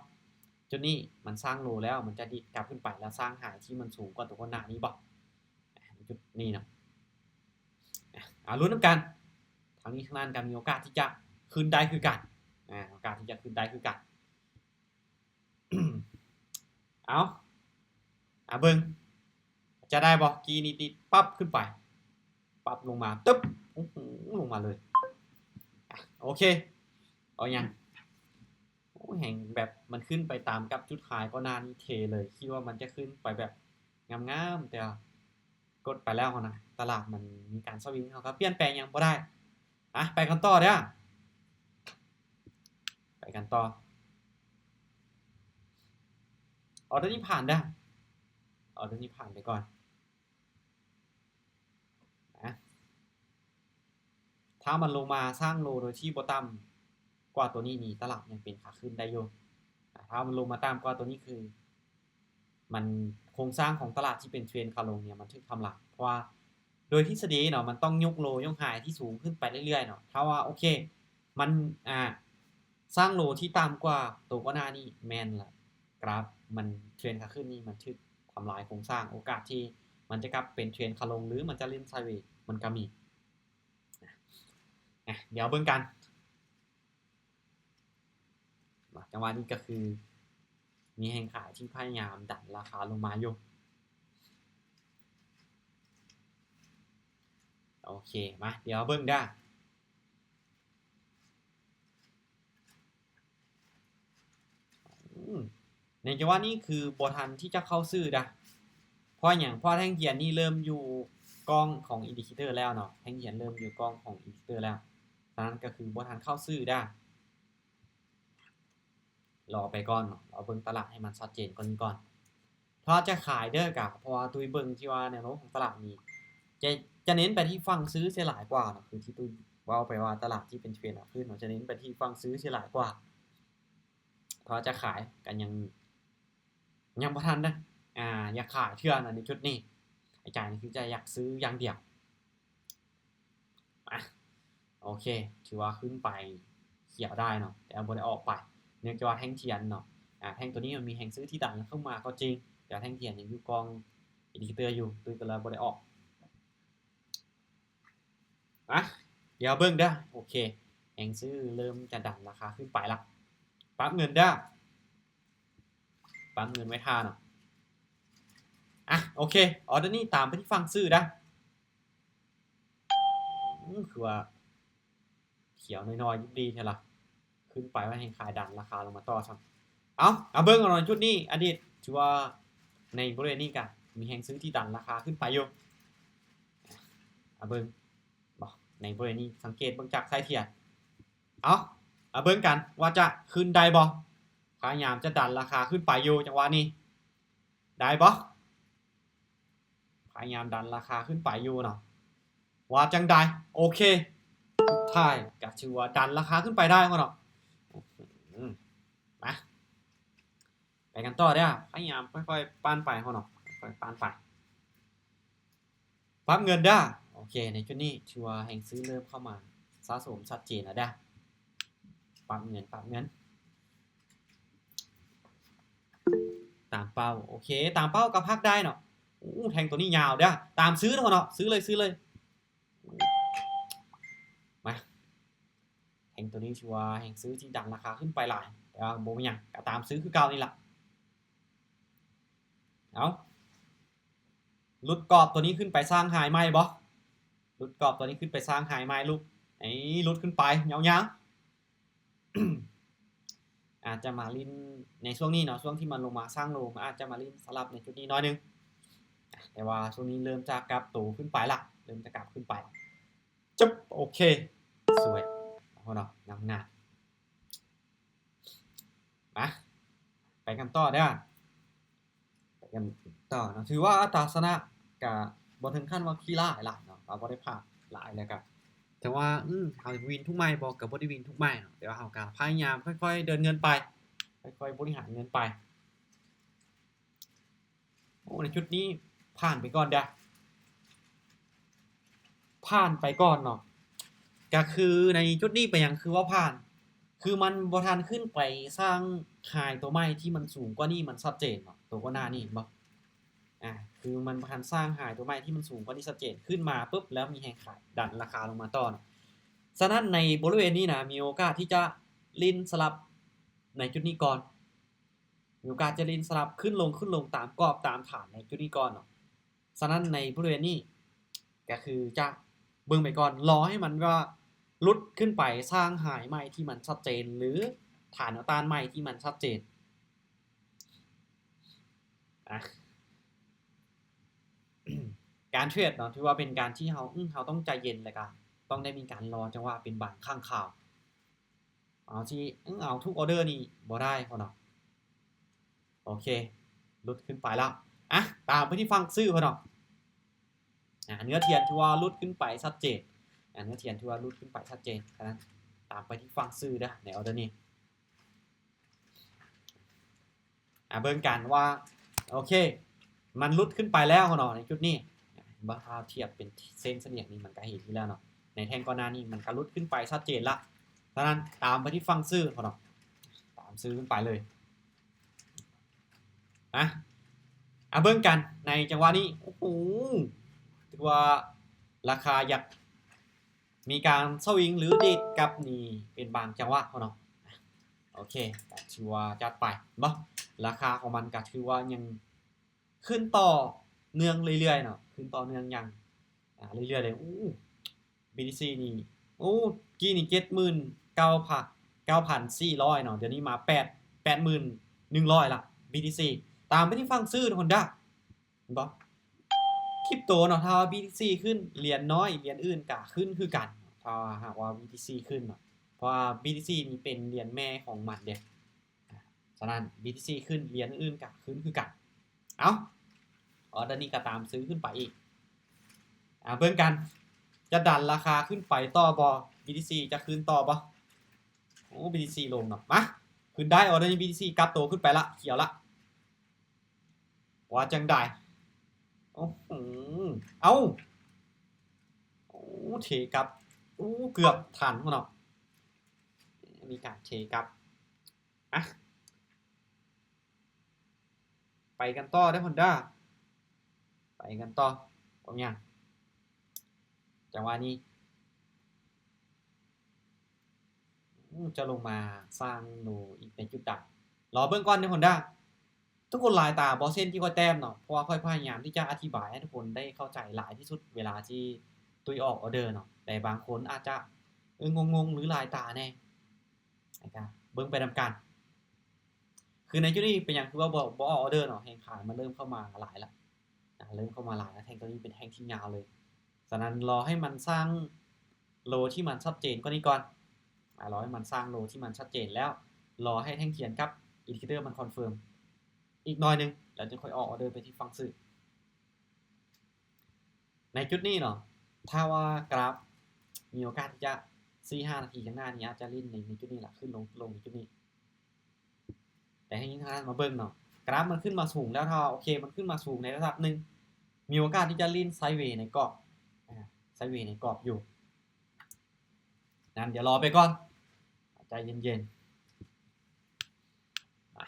ຈຸດນີ້ມັນສ້າງໂລແລ້ວ ມັນຈະດີດກັບຂຶ້ນໄປ ແລ້ວສ້າງໄຮທີ່ມັນສູງກວ່າຕົວກ່ອນໜ້ານີ້ບໍ່? ຈຸດນີ້ເນາະ ອາ ລຸ້ນນຳກັນ ທັງນີ້ທັງນັ້ນກໍມີໂອກາດທີ່ຈະຂຶ້ນໄດ້ຄືກັນ ອາ ໂອກາດທີ່ຈະຂຶ້ນໄດ້ຄືກັນ. ເອົາ ອາ ເບິ່ງ ຈະໄດ້ບໍ່? ກີ້ນີ້ຕິດປັບຂຶ້ນໄປ ປັບລົງມາ ຕຶບ ໂອ້ໂຫ ລົງມາເລີຍ. ອາ ໂອເຄ ເອົາຫຍັງ? ໂອ້ ແຮງແບບມັນຂຶ້ນໄປຕາມກັບຈຸດໄຮກ່ອນໜ້ານີ້ເທເລີຍ ຄິດວ່າມັນຈະຂຶ້ນໄປແບບງາມໆ ແຕ່ວ່າກົດໄປແລ້ວຫັ້ນນະ ຕະຫຼາດມັນມີການສະວິງ ເຮົາກໍປ່ຽນແປງຫຍັງບໍ່ໄດ້. ອາ ໄປກັນຕໍ່ເດີ້ ໄປກັນຕໍ່. ອອເດີນີ້ຜ່ານເດີ້ ອອເດີນີ້ຜ່ານໄປກ່ອນນະ. ຖ້າມັນລົງມາສ້າງໂລໂດຍທີ່ບໍ່ຕ່ຳກວ່າຕົວນີ້ນີ້ ຕະຫຼາດຍັງເປັນຂາຂຶ້ນໄດ້ຢູ່. ອາ ຖ້າມັນລົງມາຕ່ຳກວ່າຕົວນີ້ ຄືມັນ ໂຄງສ້າງຂອງຕະຫຼາດທີ່ເປັນເທຣນຂາລົງເນຍ ມັນຖືກທຳລາຍ ເພາະວ່າໂດຍທິດສະດີເນາະ ມັນຕ້ອງຍົກໂລຍົກໄຮທີ່ສູງຂຶ້ນໄປເລື້ອຍໆເນາະ. ຖ້າວ່າ ໂອເຄ ມັນ ອາ ສ້າງໂລທີ່ຕ່ຳກວ່າໂຕກ່ອນໜ້ານີ້ ແມ່ນລະ ກຣາຟມັນເທຣນຂາຂຶ້ນນີ້ ມັນຖືກທຳລາຍໂຄງສ້າງ ໂອກາດທີ່ມັນຈະກັບເປັນເທຣນຂາລົງ ຫຼື ມັນຈະຫຼິ້ນໄຊເວ ມັນກໍມີ. ອາ ດຽວເບິ່ງກັນ ມາ ຈັງຫວະນີ້ກໍຄືມີແຮງຂາຍທີ່ພະຍາຍາມດັນລາຄາລົງມາຢູ່. ໂອເຄ ມາ ດຽວເບິ່ງເດີ້. ອືມ ໃນຈັງຫວະນີ້ຄືບໍ່ທັນທີ່ຈະເຂົ້າຊື້ດາ. ເພາະຫຍັງ? ເພາະແທ່ງທຽນນີ້ເລີ່ມຢູ່ກ້ອງຂອງອິນດິເຄເຕີແລ້ວເນາະ, ແທ່ງທຽນເລີ່ມຢູ່ກ້ອງຂອງອິນດິເຄເຕີແລ້ວ, ສະນັ້ນກໍຄືບໍ່ທັນເຂົ້າຊື້ດາ. ລໍໄປກ່ອນເນາະ, ລໍເບິ່ງຕະຫຼາດໃຫ້ມັນຊັດເຈນກວ່ານີ້ກ່ອນ. ຖ້າຈະຂາຍເດີ້ກະ ເພາະວ່າຕຸ້ຍເບິ່ງທີ່ວ່າແນວໂນ້ມຂອງຕະຫຼາດນີ້ ຈະ ຈະເນັ້ນໄປທີ່ຝັ່ງຊື້ເສຍຫຼາຍກວ່າເນາະ, ຄືທີ່ຕຸ້ຍເວົ້າໄປວ່າຕະຫຼາດທີ່ເປັນເທຣນຂາຂຶ້ນເນາະ ຈະເນັ້ນໄປທີ່ຝັ່ງຊື້ເສຍຫຼາຍກວ່າ. ຖ້າຈະຂາຍກໍຍັງ ຍັງບໍ່ທັນເດີ້ ອາ ຢາກຂາຍເທື່ອນະໃນຈຸດນີ້. ອາຈານນີ້ຄືຈະຢາກຊື້ຢ່າງດຽວ. ອາ ໂອເຄ ຖືວ່າຂຶ້ນໄປຂຽວໄດ້ເນາະ ແຕ່ວ່າບໍ່ໄດ້ອອກໄປ ເນື່ອງຈາກວ່າແທ່ງທຽນເນາະ ອາ ແທ່ງໂຕນີ້ມັນມີແຮງຊື້ທີ່ດັນເຂົ້າມາກໍຈິງ ແຕ່ວ່າແທ່ງທຽນຍັງຢູ່ກ້ອງອິນດິເຄເຕີຢູ່ ຕຸ້ຍກໍເລີຍບໍ່ໄດ້ອອກ. ອາ ດຽວເບິ່ງເດີ້. ໂອເຄ ແຮງຊື້ເລີ່ມຈະດັນລາຄາຂຶ້ນໄປລະ. ປັບເງິນເດີ້ ປັບເງິນໄວ້ຖ້າເນາະ. ອາ ໂອເຄ ອອເດີນີ້ຕາມໄປທີ່ຝັ່ງຊື້ເດີ້. ອືມ ຄືວ່າ ຂຽວນ້ອຍໆ ຢູ່ດີແທ້ລະ ຂຶ້ນໄປວ່າແຮງຂາຍດັນລາຄາລົງມາຕໍ່ຊ້ຳ. ເອົາ ມາເບິ່ງເອົາໜ່ອຍ ຈຸດນີ້ ອະດີດ ຖືວ່າໃນບໍລິເວນນີ້ກະມີແຮງຊື້ທີ່ດັນລາຄາຂຶ້ນໄປຢູ່. ມາເບິ່ງ ບໍ່ ໃນບໍລິເວນນີ້ ສັງເກດເບິ່ງຈາກສາຍທຽນ. ເອົາ ມາເບິ່ງກັນວ່າຈະຂຶ້ນໄດ້ບໍ່? ພະຍາຍາມຈະດັນລາຄາຂຶ້ນໄປຢູ່ ຈັງຫວະນີ້ ໄດ້ບໍ່? ພະຍາຍາມດັນລາຄາຂຶ້ນໄປຢູ່ເນາະ ວ່າຈັ່ງໃດ? ໂອເຄ ສຸດທ້າຍກະຖືວ່າດັນລາຄາຂຶ້ນໄປໄດ້ເນາະ. ອືມ ມາ ໄປກັນຕໍ່ເດີ້ ພະຍາຍາມຄ່ອຍໆປັ້ນໄປເນາະ ຄ່ອຍໆປັ້ນໄປ. ປັບເງິນເດີ້. ໂອເຄ ໃນຈຸດນີ້ຖືວ່າແຮງຊື້ເລີ່ມເຂົ້າມາສະສົມຊັດເຈນແລ້ວເດີ້. ປັບເງິນ ປັບເງິນ ຕາມເປົ້າ. ໂອເຄ ຕາມເປົ້າກໍພັກໄດ້ເນາະ. ໂອ້ ແທ່ງໂຕນີ້ຍາວເດີ້ ຕາມຊື້ເນາະ ຊື້ເລີຍ ຊື້ເລີຍ. ມາ ແທ່ງໂຕນີ້ຖືວ່າແຮງຊື້ທີ່ດັນລາຄາຂຶ້ນໄປຫຼາຍ ແຕ່ວ່າບໍ່ເປັນຫຍັງ ກໍຕາມຊື້ຄືເກົ່ານີ້ລະ. ເອົາ ຫຼຸດກອບໂຕນີ້ຂຶ້ນໄປສ້າງໄຮໃໝ່ບໍ່? ຫຼຸດກອບໂຕນີ້ຂຶ້ນໄປສ້າງໄຮໃໝ່ ຫຼຸດ ເອີ ຫຼຸດຂຶ້ນໄປຍາວໆ. ອາດຈະມາຫຼິ້ນໃນຊ່ວງນີ້ເນາະ ຊ່ວງທີ່ມັນລົງມາສ້າງໂລ ມັນອາດຈະມາຫຼິ້ນສະຫຼັບໃນຈຸດນີ້ໜ້ອຍໜຶ່ງ ແຕ່ວ່າຊ່ວງນີ້ເລີ່ມຈະກັບໂຕຂຶ້ນໄປລະ ເລີ່ມຈະກັບຂຶ້ນໄປ. ຈຶບ ໂອເຄ ສວຍເນາະ ງາມໆ. ມາ ໄປກັນຕໍ່ເດີ້ ໄປກັນຕໍ່ເນາະ. ຖືວ່າອັດຕາຊະນະກະບໍ່ເຖິງຂັ້ນວ່າຂີ້ຮ້າຍຫຼາຍເນາະ ເຮົາບໍ່ໄດ້ພາດຫຼາຍ ແລ້ວກະ ແຕ່ວ່າ ອືມ ເຮົາວິນທຸກໄມ້ບໍ່? ກະບໍ່ໄດ້ວິນທຸກໄມ້ເນາະ ແຕ່ວ່າເຮົາກະພະຍາຍາມຄ່ອຍໆເດີນເງິນໄປ ຄ່ອຍໆບໍລິຫານເງິນໄປ. ໂອ້ ໃນຈຸດນີ້ຜ່ານໄປກ່ອນເດີ້ ຜ່ານໄປກ່ອນເນາະ. ກະຄືໃນຈຸດນີ້ເປັນຫຍັງຄືວ່າຜ່ານ? ຄືມັນບໍ່ທັນຂຶ້ນໄປສ້າງໄຮຕົວໃໝ່ທີ່ມັນສູງກວ່ານີ້ ມັນຊັດເຈນເນາະ ຕົວກ່ອນໜ້ານີ້ເຫັນບໍ່? ອາ ຄືມັນບໍ່ທັນສ້າງໄຮຕົວໃໝ່ທີ່ມັນສູງກວ່ານີ້ຊັດເຈນ ຂຶ້ນມາປຶບ ແລ້ວມີແຮງຂາຍດັນລາຄາລົງມາຕໍ່ເນາະ. ສະນັ້ນໃນບໍລິເວນນີ້ນະ ມີໂອກາດທີ່ຈະຫຼິ້ນສະຫຼັບໃນຈຸດນີ້ກ່ອນ ມີໂອກາດຈະຫຼິ້ນສະຫຼັບຂຶ້ນລົງ ຂຶ້ນລົງຕາມກອບຕາມຖານໃນຈຸດນີ້ກ່ອນເນາະ. ສະນັ້ນໃນບໍລິເວນນີ້ກະຄືຈະເບິ່ງໄປກ່ອນ ລໍໃຫ້ມັນແບບວ່າຫຼຸດຂຶ້ນໄປສ້າງໄຮໃໝ່ທີ່ມັນຊັດເຈນ ຫຼື ຖານແນວຕ້ານໃໝ່ທີ່ມັນຊັດເຈນ. ອາ ການເທຣດເນາະ ຖືວ່າເປັນການທີ່ເຮົາ ອື ເຮົາຕ້ອງໃຈເຢັນ ແລ້ວກະຕ້ອງໄດ້ມີການລໍຈັງຫວະເປັນບາງຄັ້ງຄາວ. ເອົາທີ່ ອື ເອົາທຸກອໍເດີນີ້ບໍ່ໄດ້ເນາະ. ໂອເຄ ຫຼຸດຂຶ້ນໄປແລ້ວ. ອາ ຕາມໄປທີ່ຝັ່ງຊື້ເນາະ. ອາ ເນື້ອທຽນຖືວ່າຫຼຸດຂຶ້ນໄປຊັດເຈນ ອາ ເນື້ອທຽນຖືວ່າຫຼຸດຂຶ້ນໄປຊັດເຈນ. ສະນັ້ນຕາມໄປທີ່ຝັ່ງຊື້ເດີ້ ໃນອໍເດີນີ້. ອາ ເບິ່ງກັນວ່າ ໂອເຄ ມັນຫຼຸດຂຶ້ນໄປແລ້ວເນາະ ໃນຈຸດນີ້. ເຫັນບໍ່? ຖ້າທຽບເປັນເສັ້ນສາມຫຼ່ຽມນີ້ ມັນກະເຫັນຢູ່ແລ້ວເນາະ ໃນແທ່ງກ່ອນໜ້ານີ້ມັນກະຫຼຸດຂຶ້ນໄປຊັດເຈນລະ. ສະນັ້ນຕາມໄປທີ່ຝັ່ງຊື້ເນາະ ຕາມຊື້ຂຶ້ນໄປເລີຍ. ອາ ອາ ເບິ່ງກັນໃນຈັງຫວະນີ້. ໂອ້ໂຫ ຖືວ່າລາຄາຢາກ ມີການສະວິງ ຫຼື ດີດກັບນີ້ເປັນບາງຈັງຫວະເນາະ. ໂອເຄ ກະຖືວ່າຈັດໄປເນາະ. ລາຄາຂອງມັນກະຖືວ່າຍັງຂຶ້ນຕໍ່ເນື່ອງເລື້ອຍໆເນາະ ຂຶ້ນຕໍ່ເນື່ອງຢ່າງ ອາ ເລື້ອຍໆເລີຍ. ໂອ້ ບີທີຊີນີ້ ໂອ້ ກີ້ນີ້ເຈັດໝື່ນເກົ້າພັນ ເກົ້າພັນສີ່ຮ້ອຍເນາະ ດຽວນີ້ມາແປດ ແປດໝື່ນໜຶ່ງຮ້ອຍລະ ບີທີຊີ. ຕາມໄປທີ່ຝັ່ງຊື້ Honda ເຫັນບໍ່? ຄຣິບໂຕເນາະ ຖ້າວ່າ ບີທີຊີ ຂຶ້ນ ຫຼຽນນ້ອຍ ຫຼຽນອື່ນກະຂຶ້ນຄືກັນ. ຖ້າຫາກວ່າ ບີທີຊີ ຂຶ້ນເນາະ ເພາະວ່າ ບີທີຊີ ນີ້ເປັນຫຼຽນແມ່ຂອງມັນເດ້. ສະນັ້ນ ບີທີຊີ ຂຶ້ນ ຫຼຽນອື່ນກະຂຶ້ນຄືກັນ. ເອົ້າ ອໍເດີນີ້ກະຕາມຊື້ຂຶ້ນໄປອີກ. ອາ ເບິ່ງກັນ ຈະດັນລາຄາຂຶ້ນໄປຕໍ່ບໍ່? ບີທີຊີ ຈະຂຶ້ນຕໍ່ບໍ່? ໂອ້ ບີທີຊີ ລົງເນາະ. ມາ ຂຶ້ນໄດ້ ອໍເດີນີ້ ບີທີຊີ ກັບໂຕຂຶ້ນໄປລະ ຂຽວລະ. ວ່າຈັ່ງໃດ? ໂອ້ໂຫ ເອົ້າ ໂອ້ ເທກັບ ໂອ້ ເກືອບທັນພຸ້ນເນາະ ມີການເທກັບ. ອະ ໄປກັນຕໍ່ເດີ້ Honda ໄປກັນຕໍ່. ເປັນຫຍັງ ຈັງຫວະນີ້ ອືມ ຈະລົງມາສ້າງໂລອີກໃນຈຸດໃດ? ລໍເບິ່ງກ່ອນເດີ້ Honda. ທຸກຄົນຫຼາຍຕາບໍ່ເຊັ່ນທີ່ຂ້ອຍແຕ້ມເນາະ ເພາະວ່າຂ້ອຍພະຍາຍາມທີ່ຈະອະທິບາຍໃຫ້ທຸກຄົນໄດ້ເຂົ້າໃຈຫຼາຍທີ່ສຸດເວລາທີ່ຕຸ້ຍອອກອໍເດີເນາະ. ແຕ່ບາງຄົນອາດຈະ ເອີ ງົງໆ ຫຼືຫຼາຍຕາແດ່ ແລ້ວກະເບິ່ງໄປນຳກັນ. ຄືໃນຈຸດນີ້ເປັນຫຍັງຄືວ່າບໍ່ ບໍ່ອອກອອເດີເນາະ? ແຮງຂາຍມັນເລີ່ມເຂົ້າມາຫຼາຍລະ ອ່າ ເລີ່ມເຂົ້າມາຫຼາຍລະ ແທ່ງຕົວນີ້ເປັນແທ່ງທີ່ຍາວເລີຍ. ສະນັ້ນລໍໃຫ້ມັນສ້າງໂລທີ່ມັນຊັດເຈນກວ່ານີ້ກ່ອນ ອ່າ ລໍໃຫ້ມັນສ້າງໂລທີ່ມັນຊັດເຈນ ແລ້ວລໍໃຫ້ແທ່ງທຽນກັບອິນດິເຄເຕີມັນຄອນເຟີມອີກໜ້ອຍໜຶ່ງ ແລ້ວຈຶ່ງຄ່ອຍອອກອອເດີໄປທີ່ຝັ່ງຊື້. ໃນຈຸດນີ້ເນາະ ຖ້າວ່າກຣາຟມີໂອກາດທີ່ຈະ ສີ່ຫ້ານາທີຂ້າງໜ້ານີ້ ອາດຈະຫຼິ້ນໃນ ໃນຈຸດນີ້ລະ ຂຶ້ນລົງ ລົງໃນຈຸດນີ້. ແຕ່ໃຫ້ຍິງທາງດ້ານມາເບິ່ງເນາະ ກຣາຟມັນຂຶ້ນມາສູງແລ້ວ ຖ້າວ່າ ໂອເຄ ມັນຂຶ້ນມາສູງໃນລະດັບໜຶ່ງ ມີໂອກາດທີ່ຈະຫຼິ້ນໄຊເວໃນກອບ ອາ ໄຊເວໃນກອບຢູ່. ນັ້ນດຽວລໍໄປກ່ອນ ໃຈເຢັນໆ ອາ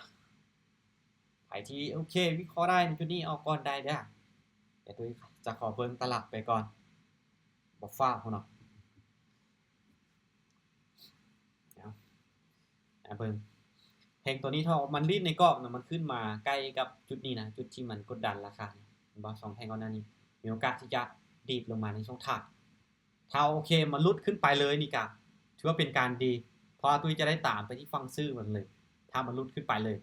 ໃຜທີ່ ໂອເຄ ວິເຄາະໄດ້ໃນຈຸດນີ້ອອກກ່ອນໄດ້ເດີ້. ແຕ່ຕຸ້ຍຈະຂໍເບິ່ງຕະຫຼັກໄປກ່ອນ ບໍ່ຟ້າວເນາະ. ເອົາ ເບິ່ງ ແທ່ງຕົວນີ້ ຖ້າມັນຫຼິ້ນໃນກອບນະ ມັນຂຶ້ນມາໃກ້ກັບຈຸດນີ້ນະ ຈຸດທີ່ມັນກົດດັນລາຄານີ້ ເຫັນບໍ່? ສອງແທ່ງກ່ອນໜ້ານີ້ ມີໂອກາດທີ່ຈະດີດລົງມາໃນຊ່ອງທາງ. ຖ້າ ໂອເຄ ມັນຫຼຸດຂຶ້ນໄປເລີຍນີ້ກະຖືວ່າເປັນການດີ ເພາະວ່າຕຸ້ຍຈະໄດ້ຕາມໄປທີ່ຝັ່ງຊື້ມັນເລີຍ ຖ້າມັນຫຼຸດຂຶ້ນໄປເລີຍ.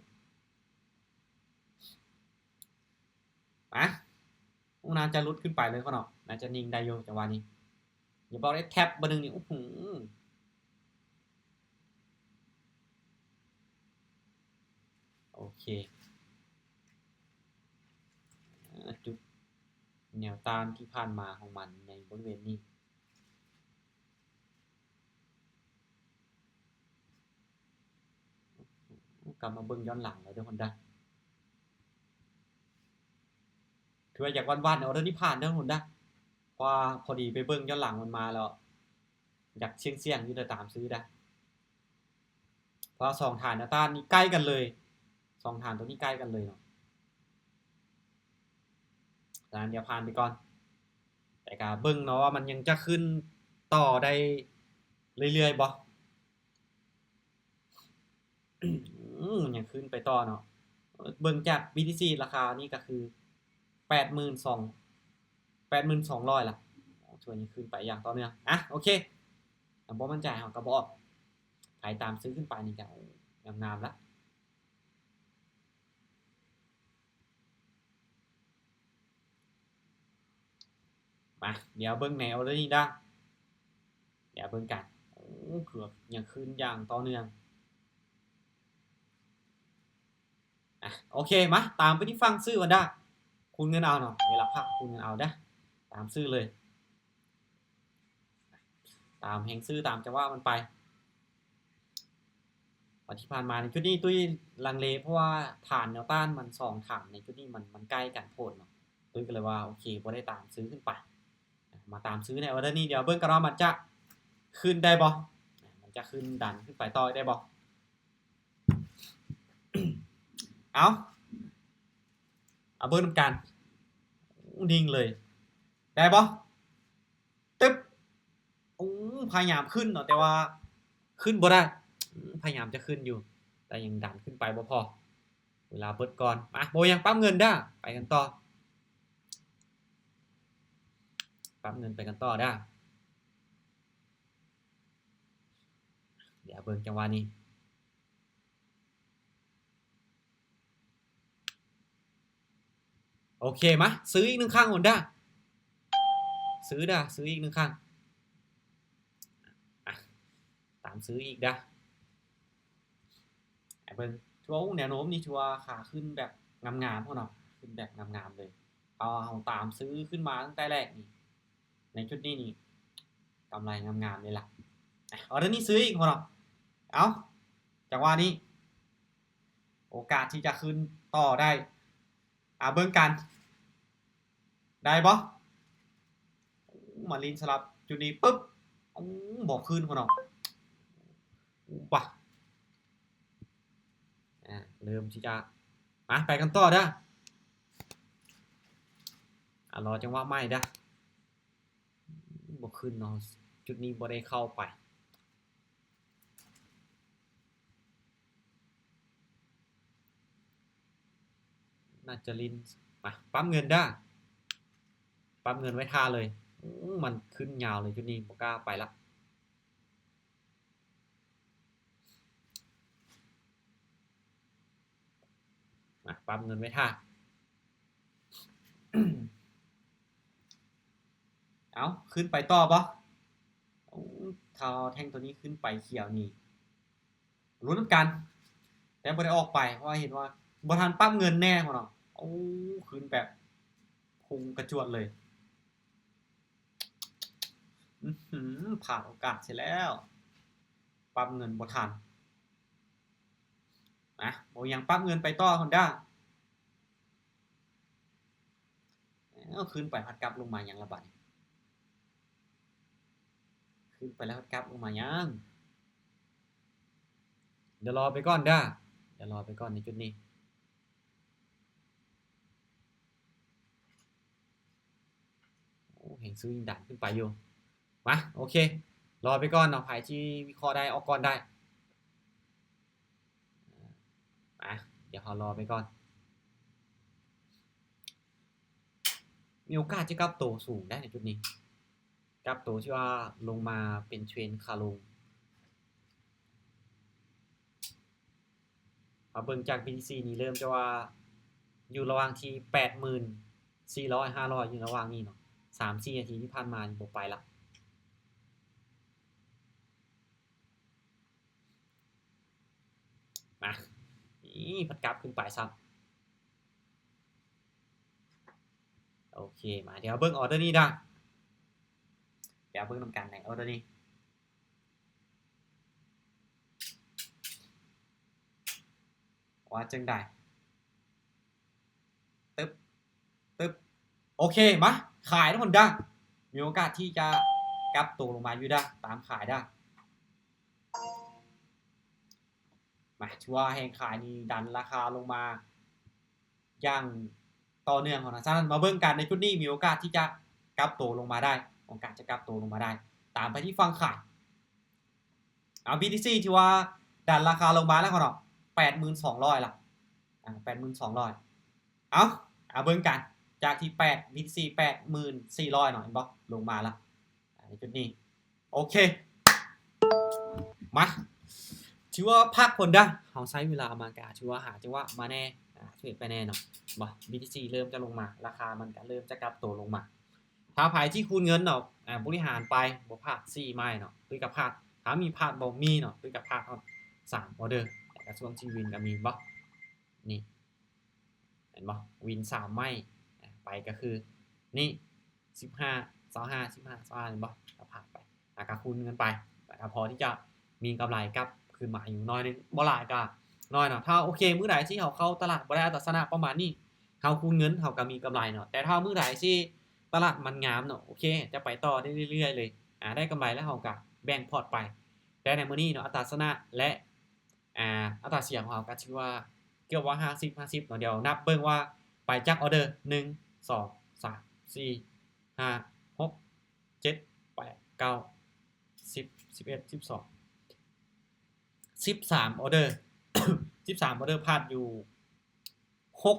ມາ ໂອ້ ໜ້າຈະຫຼຸດຂຶ້ນໄປເລີຍເນາະ ໜ້າຈະນິ່ງໄດ້ຢູ່ຈັງຫວະນີ້. ຢ່າບອກໄດ້ແທັບບາດໜຶ່ງນີ້ ໂອ້ໂຫ ໂອເຄ ອາ ຈຸດແນວຕ້ານທີ່ຜ່ານມາຂອງມັນໃນບໍລິເວນນີ້. ກັບມາເບິ່ງຍ້ອນຫຼັງແລ້ວເດີ້ ຮອນດາ ຖືວ່າຢາກຫວັ່ນໆ ເອົາເດີ້ ນີ້ຜ່ານເດີ້ ຮອນດາ ເພາະວ່າພໍດີໄປເບິ່ງຍ້ອນຫຼັງມັນມາແລ້ວ ຢາກສ່ຽງໆ ຢູ່ ແຕ່ຕາມຊື້ດາ ເພາະວ່າສອງຖານແນວຕ້ານນີ້ໃກ້ກັນເລີຍ ສອງຖານໂຕນີ້ໃກ້ກັນເລີຍເນາະ. ສະນັ້ນດຽວຜ່ານໄປກ່ອນ ແຕ່ກະເບິ່ງເນາະວ່າມັນຍັງຈະຂຶ້ນຕໍ່ໄດ້ເລື້ອຍໆບໍ່. ອືມ ຍັງຂຶ້ນໄປຕໍ່ເນາະ ເບິ່ງຈາກບີທີຊີລາຄານີ້ກະຄືແປດໝື່ນສອງ ແປດໝື່ນສອງຮ້ອຍລະ ຖືວ່າຍັງຂຶ້ນໄປຢ່າງຕໍ່ເນື່ອງ. ອາ ໂອເຄ ຖ້າບໍ່ໝັ້ນໃຈເຮົາກະບໍ່ອອກ ໃຜຕາມຊື້ຂຶ້ນໄປນີ້ກະ ໂອ້ ງາມໆລະ. ມາ ດຽວເບິ່ງແນວເລີຍນີ້ດາ ດຽວເບິ່ງກັນ ໂອ້ ເກືອບຍັງຂຶ້ນຢ່າງຕໍ່ເນື່ອງ. ອາ ໂອເຄ ມາ ຕາມໄປທີ່ຝັ່ງຊື້ກັນດາ ຄູນເງິນເອົາເນາະ ເວລາພັກຄູນເງິນເອົາດາ ຕາມຊື້ເລີຍ ຕາມແຮງຊື້ ຕາມຈັງຫວະມັນໄປ. ແຕ່ທີ່ຜ່ານມາໃນຈຸດນີ້ຕຸ້ຍລັງເລ ເພາະວ່າຖານແນວຕ້ານມັນສອງຖານໃນຈຸດນີ້ມັນ ມັນໃກ້ກັນໂພດເນາະ ຕຸ້ຍກະເລີຍວ່າ ໂອເຄ ບໍ່ໄດ້ຕາມຊື້ຂຶ້ນໄປ. ມາຕາມຊື້ໃນອອເດີນີ້ ດຽວເບິ່ງກັນວ່າມັນຈະຂຶ້ນໄດ້ບໍ່ ມັນຈະຂຶ້ນດັນຂຶ້ນໄປຕໍ່ໄດ້ບໍ່. ເອົາ ເອົາເບິ່ງນຳກັນ ນິ່ງເລີຍ ໄດ້ບໍ່? ຕຶບ ໂອ້ ພະຍາຍາມຂຶ້ນເນາະ ແຕ່ວ່າຂຶ້ນບໍ່ໄດ້ ພະຍາຍາມຈະຂຶ້ນຢູ່ ແຕ່ຍັງດັນຂຶ້ນໄປບໍ່ພໍ ເວລາເບິດກ່ອນ. ມາ ບໍ່ຫຍັງ ປັບເງິນເດີ້ ໄປກັນຕໍ່ ປັບເງິນໄປກັນຕໍ່ເດີ້. ດຽວເບິ່ງຈັງຫວະນີ້ ໂອເຄ ມາ ຊື້ອີກໜຶ່ງຄັ້ງ ໂອນດາ ຊື້ດາ ຊື້ອີກໜຶ່ງຄັ້ງ ອາ ຕາມຊື້ອີກດາ ໃຫ້ເບິ່ງ ຖືວ່າ ໂອ້ ແນວໂນ້ມນີ້ຖືວ່າຂາຂຶ້ນແບບງາມໆ ພຸ້ນເນາະ ຂຶ້ນແບບງາມໆເລີຍ ເພາະວ່າເຮົາຕາມຊື້ຂຶ້ນມາຕັ້ງແຕ່ແລກນີ້ ໃນຈຸດນີ້ນີ້ ກຳໄລງາມໆເລີຍລະ ອາ ອອເດີນີ້ຊື້ອີກ ພຸ້ນເນາະ ເອົ້າ ຈັງຫວະນີ້ ໂອກາດທີ່ຈະຂຶ້ນຕໍ່ໄດ້ ອາ ເບິ່ງກັນ ໄດ້ບໍ່? ມາຫຼິ້ນສະຫຼັບຈຸດນີ້ປຶບ ໂອ້ ບໍ່ຂຶ້ນພຸ້ນເນາະ ບາ ອາ ເລີ່ມທີ່ຈະ ມາ ໄປກັນຕໍ່ເດີ້ ອາ ລໍຈັງຫວະໃໝ່ເດີ້ ບໍ່ຂຶ້ນເນາະ ຈຸດນີ້ບໍ່ໄດ້ເຂົ້າໄປ ໜ້າຈະຫຼິ້ນ ມາ ປັບເງິນເດີ້ ປັບເງິນໄວ້ຖ້າເລີຍ ໂອ້ ມັນຂຶ້ນຍາວເລີຍ ຈຸດນີ້ບໍ່ກ້າໄປລະ ມາ ປັບເງິນໄວ້ຖ້າ. ເອົາ ຂຶ້ນໄປຕໍ່ບໍ່? ໂອ້ ຖ້າແທ່ງໂຕນີ້ຂຶ້ນໄປຂຽວນີ້ ລຸ້ນນຳກັນ ແຕ່ບໍ່ໄດ້ອອກໄປ ເພາະວ່າເຫັນວ່າບໍ່ທັນປັບເງິນແນ່ພຸ້ນເນາະ. ໂອ້ ຂຶ້ນແບບພຸ່ງກະຈວດເລີຍ. ອືຫື ພາດໂອກາດເສຍແລ້ວ ປັບເງິນບໍ່ທັນ. ມາ ບໍ່ຫຍັງ ປັບເງິນໄປຕໍ່ Honda. ເອົາ ຂຶ້ນໄປພັດກັບລົງມາຫຍັງລະບາດນີ້? ຂຶ້ນໄປແລ້ວພັດກັບລົງມາຫຍັງ? ດຽວລໍໄປກ່ອນເດີ້ ດຽວລໍໄປກ່ອນໃນຈຸດນີ້. ໂອ້ ແຮງຊື້ຍັງດັນຂຶ້ນໄປຢູ່. ມາ ໂອເຄ ລໍໄປກ່ອນເນາະ ໃຜທີ່ວິເຄາະໄດ້ອອກກ່ອນໄດ້. ມາ ດຽວເຮົາລໍໄປກ່ອນ. ມີໂອກາດຈະກັບໂຕສູງໄດ້ໃນຈຸດນີ້ ກັບໂຕທີ່ວ່າລົງມາເປັນເທຣນຂາລົງ. ເຮົາເບິ່ງຈາກ BTC ນີ້ເລີ່ມຈະວ່າຢູ່ລະຫວ່າງທີ່ແປດໝື່ນສີ່ຮ້ອຍ ຫ້າຮ້ອຍ ຢູ່ລະຫວ່າງນີ້ເນາະ. ສາມສີ່ນາທີທີ່ຜ່ານມານີ້ບໍ່ໄປລະ. ມາ ນີ້ພັດກັບຂຶ້ນໄປຊ້ຳ. ໂອເຄ ມາ ດຽວເບິ່ງອໍເດີນີ້ດາ ດຽວເບິ່ງນຳກັນໃນອໍເດີນີ້ ວ່າຈັ່ງໃດ? ຕຶບ ຕຶບ ໂອເຄ ມາ ຂາຍທຸກຄົນດາ ມີໂອກາດທີ່ຈະກັບໂຕລົງມາຢູ່ດາ ຕາມຂາຍດາ. ມາ ຖືວ່າແຮງຂາຍນີ້ດັນລາຄາລົງມາຢ່າງຕໍ່ເນື່ອງເນາະ. ສະນັ້ນມາເບິ່ງກັນໃນຈຸດນີ້ ມີໂອກາດທີ່ຈະກັບໂຕລົງມາໄດ້ ໂອກາດຈະກັບໂຕລົງມາໄດ້ ຕາມໄປທີ່ຝັ່ງຂາຍ. ເອົາ BTC ຖືວ່າດັນລາຄາລົງມາແລ້ວເນາະ ແປດໝື່ນສອງຮ້ອຍລະ ອາ ແປດໝື່ນສອງຮ້ອຍ. ເອົາ ເອົາເບິ່ງກັນ ຈາກທີ່ແປດ BTC ແປດໝື່ນສີ່ຮ້ອຍເນາະ ເຫັນບໍ່ ລົງມາລະ ອາ ໃນຈຸດນີ້. ໂອເຄ ມາ ຖືວ່າພັກກ່ອນດາ ເຮົາໃຊ້ເວລາມາກະຖືວ່າຫາຈັງຫວະມາແນ່ ອາ ເທຣດໄປແນ່ເນາະ ເຫັນບໍ່ BTC ເລີ່ມຈະລົງມາ ລາຄາມັນກະເລີ່ມຈະກັບໂຕລົງມາ. ຖ້າໃຜທີ່ຄູນເງິນເນາະ ອາ ບໍລິຫານໄປ ບໍ່ພາດສີ່ໄມ້ເນາະ ຕຸ້ຍກະພາດ ຖ້າມີພາດບໍ່ມີເນາະ ຕຸ້ຍກະພາດຮອດສາມອໍເດີ ແລ້ວກະຊ່ວງທີ່ວິນກະມີ ເຫັນບໍ່ ນີ້ ເຫັນບໍ່ ວິນສາມໄມ້ ອາ ໄປກະຄືນີ້ ສິບຫ້າ ຊາວຫ້າ ສິບຫ້າ ຊາວຫ້າ ເຫັນບໍ່ ກະພາດໄປ ອາ ກະຄູນເງິນໄປ ແລ້ວກະພໍທີ່ຈະມີກຳໄລກັບຄືນມາຢູ່ໜ້ອຍໜຶ່ງ ບໍ່ຫຼາຍກະໜ້ອຍເນາະ. ຖ້າໂອເຄ ມື້ໃດທີ່ເຮົາເຂົ້າຕະຫຼາດບໍ່ໄດ້ອັດຕາຊະນະປະມານນີ້ ເຮົາຄູນເງິນເຮົາກະມີກຳໄລເນາະ ແຕ່ຖ້າມື້ໃດທີ່ຕະຫຼາດມັນງາມເນາະ ໂອເຄ ຈະໄປຕໍ່ໄດ້ເລື້ອຍໆເລີຍ ອາ ໄດ້ກຳໄລແລ້ວເຮົາກະແບ່ງພອດໄປ. ແຕ່ໃນມື້ນີ້ເນາະ ອັດຕາຊະນະ ແລະ ອາ ອັດຕາສ່ຽງຂອງເຮົາກະຖືວ່າເກືອບວ່າຫ້າສິບ ຫ້າສິບເນາະ. ດຽວນັບເບິ່ງວ່າໄປຈັກອໍເດີ ໜຶ່ງ ສອງ ສາມ ສີ່ ຫ້າ ຫົກ ເຈັດ ແປດ ເກົ້າ ສິບ ສິບເອັດ ສິບສອງ ສິບສາມອໍເດີ ສິບສາມອໍເດີ ພາດຢູ່ຫົກ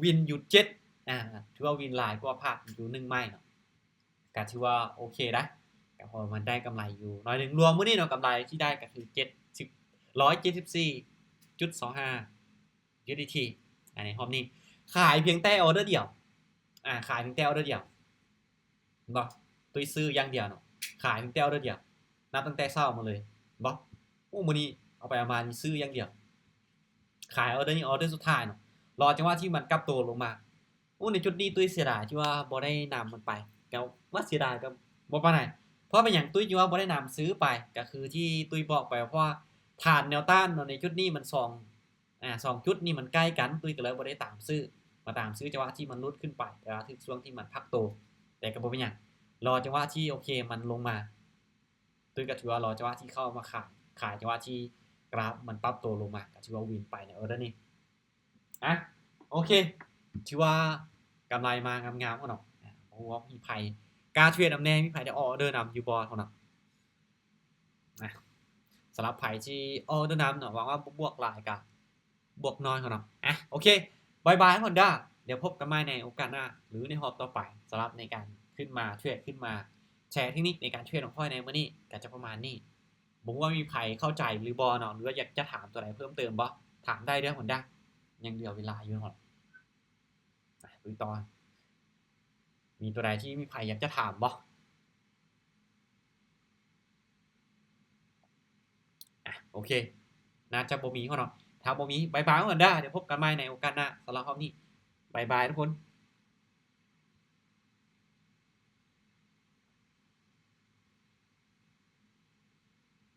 ວິນຢູ່ເຈັດ ອາ ຖືວ່າວິນຫຼາຍກວ່າພາດຢູ່ໜຶ່ງໄມ້ເນາະ. ກະຖືວ່າໂອເຄໄດ໋ ກະພໍມັນໄດ້ກຳໄລຢູ່ໜ້ອຍໜຶ່ງ. ລວມມື້ນີ້ເນາະ ກຳໄລທີ່ໄດ້ກະຄືເຈັດສິບ ຮ້ອຍເຈັດສິບສີ່ຈຸດສອງຫ້າ USDT ອາ ໃນຮອບນີ້ ຂາຍພຽງແຕ່ອໍເດີດຽວ ອາ ຂາຍພຽງແຕ່ອໍເດີດຽວ ເຫັນບໍ່? ຕຸ້ຍຊື້ຢ່າງດຽວເນາະ ຂາຍພຽງແຕ່ອໍເດີດຽວ ນັບຕັ້ງແຕ່ເຊົ້າມາເລີຍ ເຫັນບໍ່? ໂອ້ ມື້ນີ້ເອົາໄປເອົາມານີ້ຊື້ຢ່າງດຽວ ຂາຍອໍເດີນີ້ ອໍເດີສຸດທ້າຍເນາະ. ລໍຈັງຫວະທີ່ມັນກັບໂຕລົງມາ. ໂອ້ ໃນຈຸດນີ້ຕຸ້ຍເສຍດາຍທີ່ວ່າບໍ່ໄດ້ນຳມັນໄປ ກະວ່າເສຍດາຍກະບໍ່ປານໃດ. ເພາະເປັນຫຍັງຕຸ້ຍຈຶ່ງວ່າບໍ່ໄດ້ນຳຊື້ໄປ? ກະຄືທີ່ຕຸ້ຍບອກໄປ ເພາະວ່າຖານແນວຕ້ານເນາະ ໃນຈຸດນີ້ມັນສອງ ອາ ສອງຈຸດນີ້ມັນໃກ້ກັນ ຕຸ້ຍກະເລີຍບໍ່ໄດ້ຕາມຊື້ ມາຕາມຊື້ຈັງຫວະທີ່ມັນຫຼຸດຂຶ້ນໄປ ແຕ່ວ່າຖືກຊ່ວງທີ່ມັນພັກໂຕ ແຕ່ກະບໍ່ເປັນຫຍັງ ລໍຈັງຫວະທີ່ ໂອເຄ ມັນລົງມາ. ຕຸ້ຍກະຖືວ່າລໍຈັງຫວະທີ່ເຂົ້າມາຂາຍ ຂາຍຈັງຫວະທີ່ກຣາຟມັນປັບໂຕລົງມາ ກະຖືວ່າວິນໄປໃນອໍເດີນີ້. ອາ ໂອເຄ ຖືວ່າກຳໄລມາງາມໆເນາະ. ອາ ບໍ່ຮູ້ວ່າມີໃຜກ້າເທຣດນຳແດ່ ມີໃຜໄດ້ອໍເດີນຳຢູ່ບໍ່ເນາະ. ນະ ສຳລັບໃຜທີ່ອໍເດີນຳເນາະ ຫວັງວ່າບໍ່ບວກຫຼາຍກະບວກໜ້ອຍເນາະ. ອາ ໂອເຄ ບາຍບາຍ ຮອນດ້າ ດຽວພົບກັນໃໝ່ໃນໂອກາດໜ້າ ຫຼື ໃນຮອບຕໍ່ໄປ ສຳລັບໃນການຂຶ້ນມາເທຣດ ຂຶ້ນມາແຊເທັກນິກໃນການເທຣດຂອງຂ້ອຍໃນມື້ນີ້ ກະຈະປະມານນີ້. ບໍ່ຮູ້ວ່າມີໃຜເຂົ້າໃຈຫຼືບໍ່ເນາະ ຫຼືວ່າຢາກຈະຖາມຕົວໃດເພີ່ມເຕີມບໍ່? ຖາມໄດ້ເດີ້ ຮອນດ້າ. ຍັງເຫຼືອເວລາຢູ່ເນາະ. ອ່ະ ເບິ່ງຕໍ່ ມີຕົວໃດທີ່ມີໃຜຢາກຈະຖາມບໍ່? ອ່ະ ໂອເຄ ໜ້າຈະບໍ່ມີເນາະ. ຖ້າບໍ່ມີ ບາຍບາຍກ່ອນເດີ ດຽວພົບກັນໃໝ່ໃນໂອກາດໜ້າ. ສຳລັບຮອບນີ້ ບາຍບາຍທຸກຄົນ.